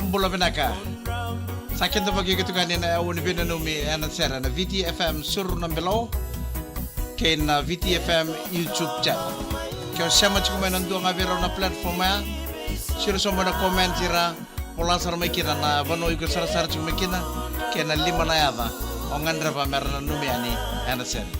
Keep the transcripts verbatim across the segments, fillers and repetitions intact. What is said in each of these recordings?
Bula vinaka. Sa kidavaki iko tiko yani ena aua ni veinanumi ena sere na V T F M Suru na Belau kei na V T F M YouTube channel. Ke o sema tiko mai na dua ga vei rau na platform ya, siro sobu mai na comment ira, vola sara mai kina na vanua iko sarasara tiko mai kina kei na lima na yaca o gadreva me ra nanumi yani ena sere.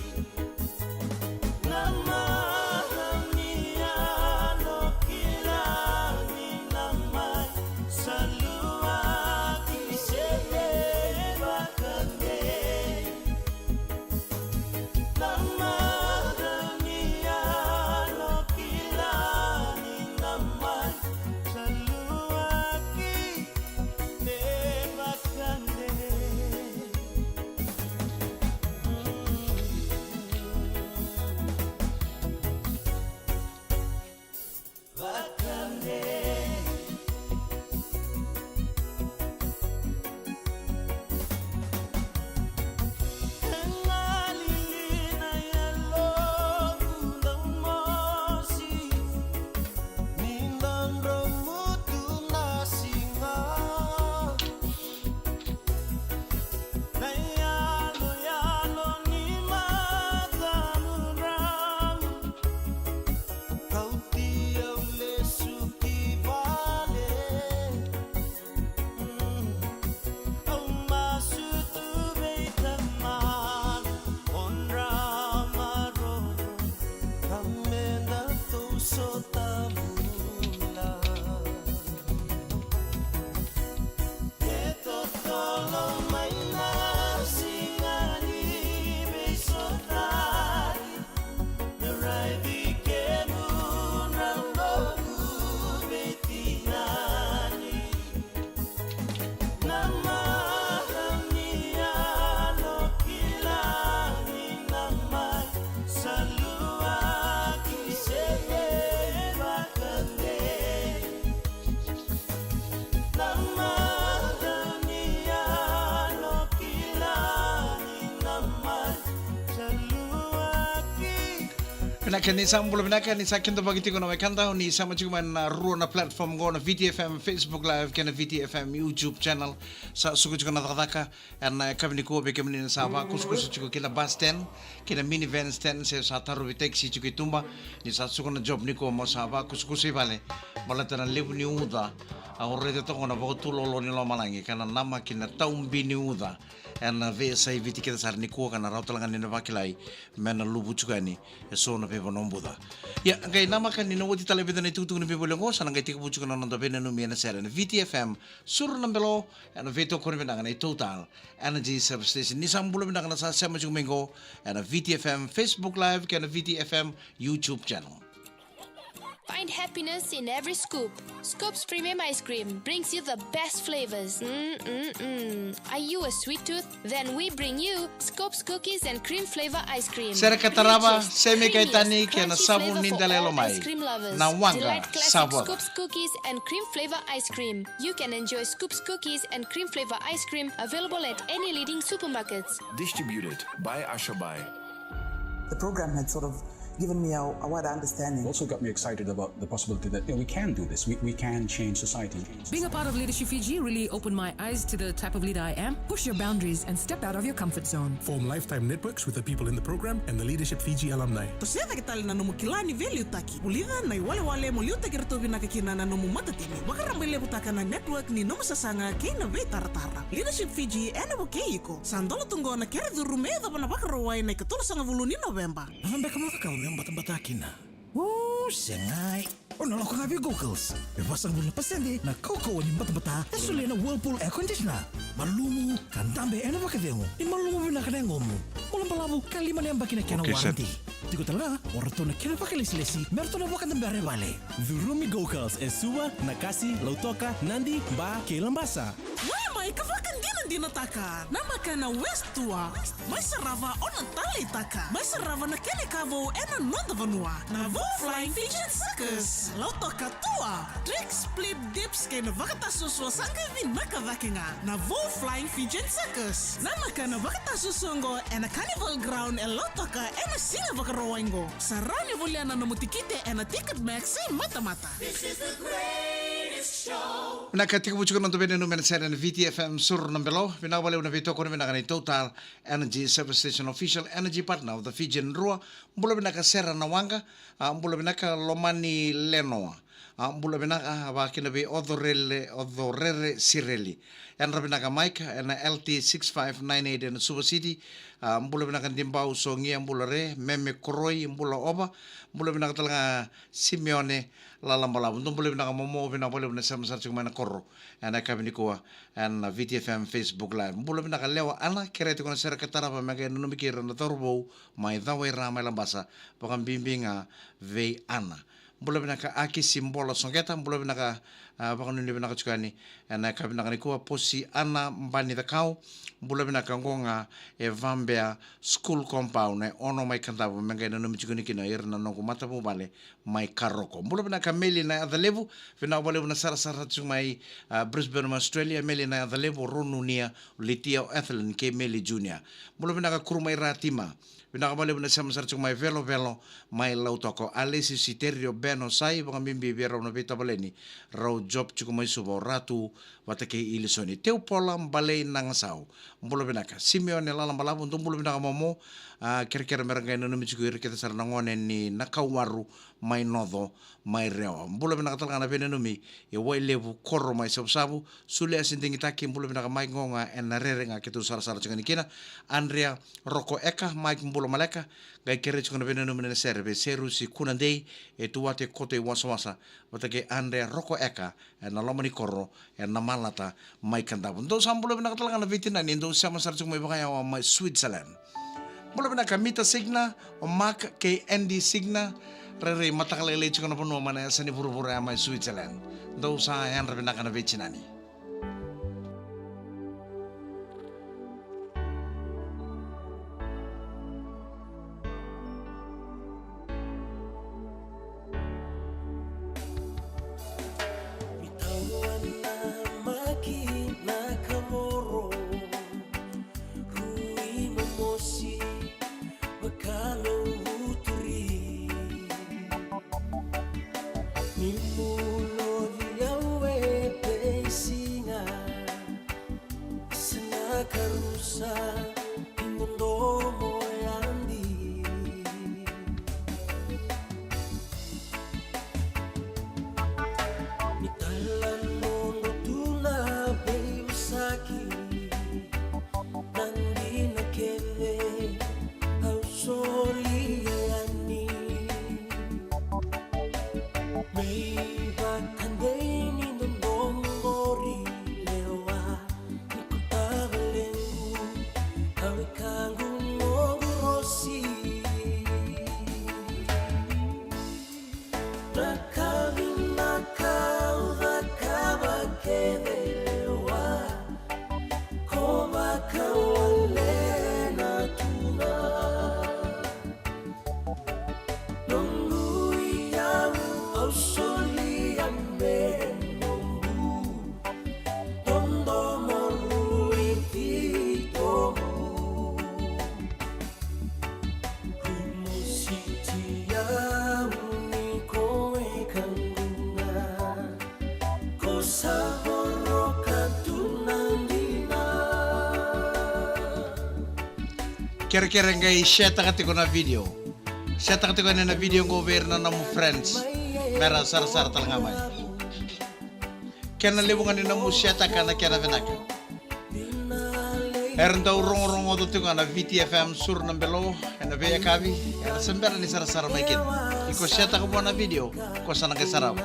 Vinaka, ni sa bula vinaka, ni sa kidavaki tiko na wekada, ni sa mai tiko mai na rua na platform qo, na V T F M Facebook Live kei na V T F M YouTube channel. Sa suka tiko na cakacaka ena yakavi nikua vei kemuni na sa vakusakusa tiko ki na bus stand, ki na minivan stand, se sa tarovi taxi tiko i tuba, ni sa suka na job nikua mo sa vakusakusa i vale. Baleta na levu ni uca, au raica toka na vakatulolo ni lomalagi, ka na namaki na taubi ni uca ena veiyasai Viti kece sara nikua, ka na rawa tale ga ni na vakilai me na luvu tiko yani eso na veivanua buca. Ia, qai namaka ni na oti tale e vica na itukutuku ni veivalagi oqo, sa na qai tekivu tiko na noda veinanumi ena sere na V T F M Suru na Belau, ena veitokoni vinaka na iTotal Energy Service Station. Ni sa bula vinaka na sa sema tiko mai qo ena V T F M Facebook Live kei na V T F M YouTube channel. Find happiness in every scoop. Scoop's Premium Ice Cream brings you the best flavors. Mm-mm-mm. Are you a sweet tooth? Then we bring you Scoop's Cookies and Cream Flavor Ice Cream. Sere ka tarava, semi ka itani, kei na savu ni dela yalo mai. Na waqa, savu. Scoop's Cookies and Cream Flavor Ice Cream. You can enjoy Scoop's Cookies and Cream Flavor Ice Cream available at any leading supermarkets. Distributed by Ashabai. The program had sort of given me a, a wider understanding. Also got me excited about the possibility that, you know, we can do this. We, we can change society. Being a part of Leadership Fiji really opened my eyes to the type of leader I am. Push your boundaries and step out of your comfort zone. Form lifetime networks with the people in the program and the Leadership Fiji alumni. Tosoya cake tale na nomu kila ni veiliutaki. Vulica na iwalewale mo liutaki iratou vinaka kina na nomu matatimi. Vakarabailevutaka na network ni nomu sasaga kei na veitaratara. Leadership Fiji ena vukei iko. Sa dola tu qo na kere curu me yacova na Vakarauwai na ikatolusagavulu ni Noveba. Cava beka mo cakava meu batabata kina? O, segai. O na lako ga vei Googles. E vasagavulu na pasede na kaukauwa ni batabata e solia na Whirlpool air conditioner. Malumu ka dabe ena vakacegu. Ni malumu vinaka na yagomu. Bula balavu ka lima na yabaki na kena warranty. Tiko tale ga o ratou na kena vakalesilesi me ratou na vakadabera e vale. Curumi Googles e Suva, Nakasi, Lautoka, Nadi, Ba kei Labasa. Wai mai ka vakadinadinataka. Namaka na West Tour. Mai sarava o na taleitaka. Mai sarava na kena ka vou ena noda vanua. Na Vou Flying Fijian Circus. Lautoka Tour. Tricks, flip, dips kei na vakatasuasua sa qai vinaka cake ga. Na Vou Flying Fijian Circus. Namaka na vakatasuasua oqo ena Carnival Ground e Lautoka ena siga Vakarauwai oqo. Sa rawa ni volia na nomu tikite ena Ticket Max se imatamata. This is the greatest Vinaka, tekivu tiko na noda veinanumi ena sere ena V T F M Suru na Belo. Vinaka vakalevu na veitokoni vinaka ni Total Energy Service Station, official energy partner of the Fijian Drua. Bula vinaka Sera na Waqa. A, bula vinaka Lomani Lenoa. A, bula vinaka, a, vaka kina vei Ocorele, Ocorere Sireli. Yadra vinaka Mike, ena L T six five nine eight ena Suva City. A, bula vinaka Dibau Sogia, bula re, Meme Koroi, bula Ova. Bula vinaka tale ga Simeone Lalabalavu. Dou bula vinaka Momo, vinaka vakalevu na sema sara tiko mai na koro ena yakavi nikua ena V T F M Facebook Live. Bula vinaka Lewa Ana, kerea tiko na sere ka tarava me qai nanumi kei ira na cauravou mai Cawaira mai Labasa, vakabibi ga vei Ana. Bula vinaka Akisi Bola Soqeta, bula vinaka, a, vakanuinui vinaka tiko yani ena yakavi vinaka nikua Posi Ana Bani Cakau. Bula vinaka qo ga e Vabea School Compound e Ono mai Kadavu, me qai nanumi tiko ni kina ira na noqu matavuvale mai Karoko. Bula vinaka Meli na Yacalevu, vinaka vakalevu na sarasara tiko mai, a, Brisbane mai Australia, Meli na Yacalevu, Ronunia, Litia, o Ethelyn kei Meli Junior. Bula vinaka Kuru mai Ratima. Vinaka vakalevu na sema sara tiko mai Velovelo mai Lautoka, Alesi Siterio Beno Sai, vakabibi vei rau na veitavaleni rau Job tiko mai Suva, o Ratu vata kei Ilisoni. Teu Pola Balei Nagasau, bula vinaka Simeone Lalabalavu, dou bula vinaka Momo. A, kerekere me ra qai nanumi tiko ira kece sara na gone ni Nakauwaru mai Noco mai Rewa. Bula vinaka tale ga na veinanumi e Wailevu Koro mai Savusavu. Suliasi Digitaki, bula vinaka Mike, qo ga ena rere ga keitou sarasara tiko yani kina. Andrea Roko Eka, Mike bula maleka. Qai kerea tiko na veinanumi na sere vei Serusi Kunadei e Tuwate Koto i Wasawasa, vata kei Andrea Roko Eka ena loma ni koro ena Malata mai Kadavu. Dou sa bula vinaka tale ga na veitinani, dou sema sara tiko mai vakayawa mai Switzerland. Bula vinaka Mita Signa, o Mark kei Andy Signa, rairai mataka lailai tiko na vanua mai na yasa ni vuravura ya mai Switzerland. Dou sa yadra vinaka na veitinani. Tawa na maki na kavoro, rui momosi, vakalo uturi. Ni mulovi au e peisiga, sina karusa, ni dodomo yadi. Ni talanoa tu na veivosaki, na dina kece au solia yani. Me ivakadei ni dodomo qori lewa. Ni ko tavalequ, au e kaqu noqu rosi. Na ka vinaka au cakava kece lewa, ko vakawalena tu ga. Noqu iyau au solia me noqu dodomo rui titobu. Rui mositi au ni ko e kaqu ga. Ko sa voroka tu na dina. Kerekere qai share-taka tiko na video. Share-taka tiko yani na video qo vei ira na nomu friends, me ra sarasara tale ga mai. Kena levu ga ni nomu share-taka na kena vinaka. Era dau rogorogoca tiko ga na V T F M Suru na Belo ena veiyakavi, era se bera ni sarasara mai kina. Ni ko share-taka vua na video, ko sa na qai sarava.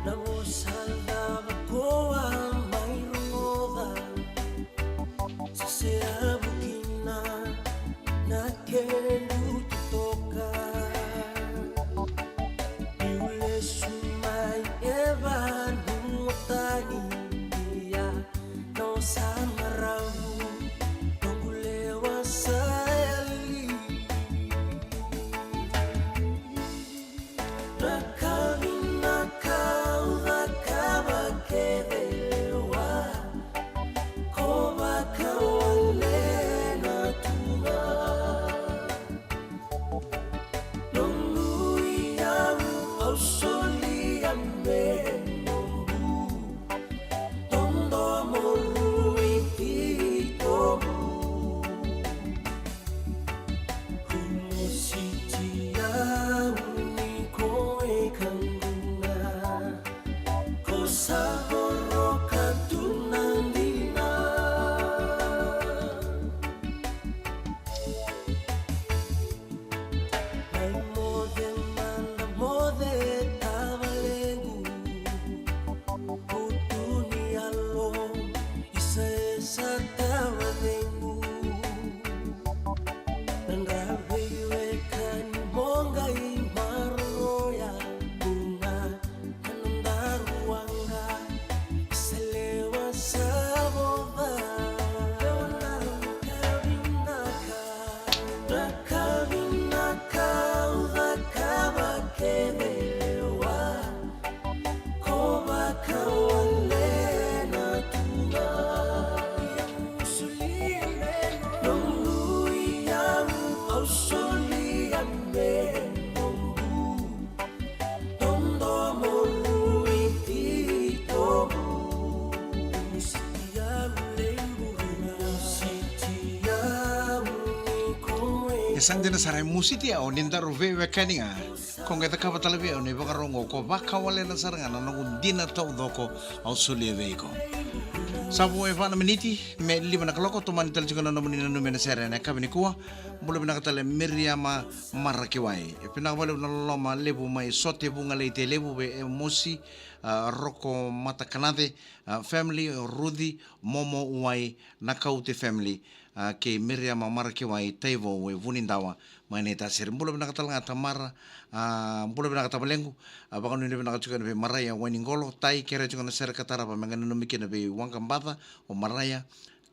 Na vosa cava ko a mai rogoca, se se yavu kina na kequ totoka. Niu lesu mai e vanua tani, ia na vosa marau noqu lewa sa yali. Na ka vinaka au cakava kece lewa, ko vaka Ai moce mada moce tavalequ, utu ni yalo, isa e sa tavalequ. Na dra veiwekani mo qai maroroya, buna na daru waqa, isa lewa sa voca. Lewa na ka vinaka. Na ka vinaka au cakava kece lewa, ko vakawalena tu ga. Au solia me nomu, au solia me nomu. E sa dina sara e musiti au ni daru veiwekani ga. Ko qai cakava tale vei au na ivakaro oqo, ko vakawalena sara ga na noqu dina taucoko au solia vei iko. Sa vo e va na miniti me lima na kaloko, tomani tale tiko na nomuni nanumi ena sere ena yakavi nikua. Bula vinaka tale Miriama Marakiwai. E vinaka vakalevu na loloma levu mai Sote Vugalei, Tailevu vei Emosi, a, Roko Matakanace, a, family, Ruci, Momo Uai, Nakaute family, a, kei Miriama Marakiwai, Taivou e Vunidawa, mai Naitasiri. Bula vinaka tale ga Tamara, a, bula vinaka tavalequ, a, vakanuinui vinaka tiko yani vei Maraia Wainiqolo, Tai, kerea tiko na sere ka tarava me qai nanumi kina vei Waqabaca o Maraia,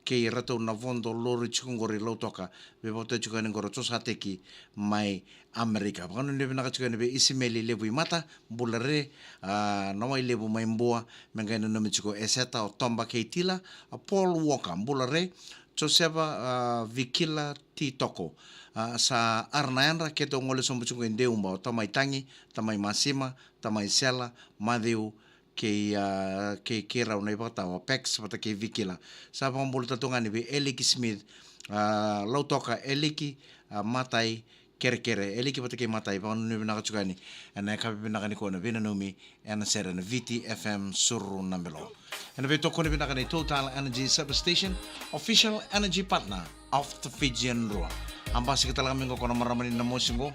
kei ratou na vodo lori tiko qori Lautoka, veivakatau tiko yani qori Josateki mai Amerika. Vakanuinui vinaka tiko yani vei Isimeli Levu i Mata, bula re, a, na wai levu mai Bua, me qai nanumi tiko Eseta, o Toba kei Tila, a Paul Walker, bula re, Joseva, a, Vikila Titoko, a, sa ara na yadra, keitou gole sobu tiko i Deuba, o Tamai Tagi, Tamai Masima, Tamai Sela, Maciu, kei, a, kei, kei rau na ivakatawa, Pex, vata kei Vikila. Sa vakabula tale tu ga ni vei Eliki Smith, a, Lautoka, Eliki, a, Matai, Kerekere, Eliki vata kei Matai, vakanuinui vinaka tiko yani. Ena yakavi vinaka nikua na veinanumi, ena sere na Viti F M Suru na Belo. Ena veitokoni vinaka ni Total Energy Service Station, official energy partner of the Fijian Drua. A basika tale ga mai qo ko na marama ni na mosi qo.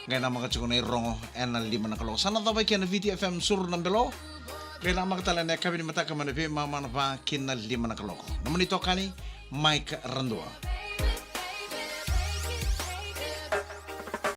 Qai namaka tiko na irogo ena lima na kaloko. Sa na cava ike na Viti F M Suru na Belo. Qai namaka tale ena yakavi ni mataka mai na veimama na va ki na lima na kaloko. Nomuni itokani, Mike Radua.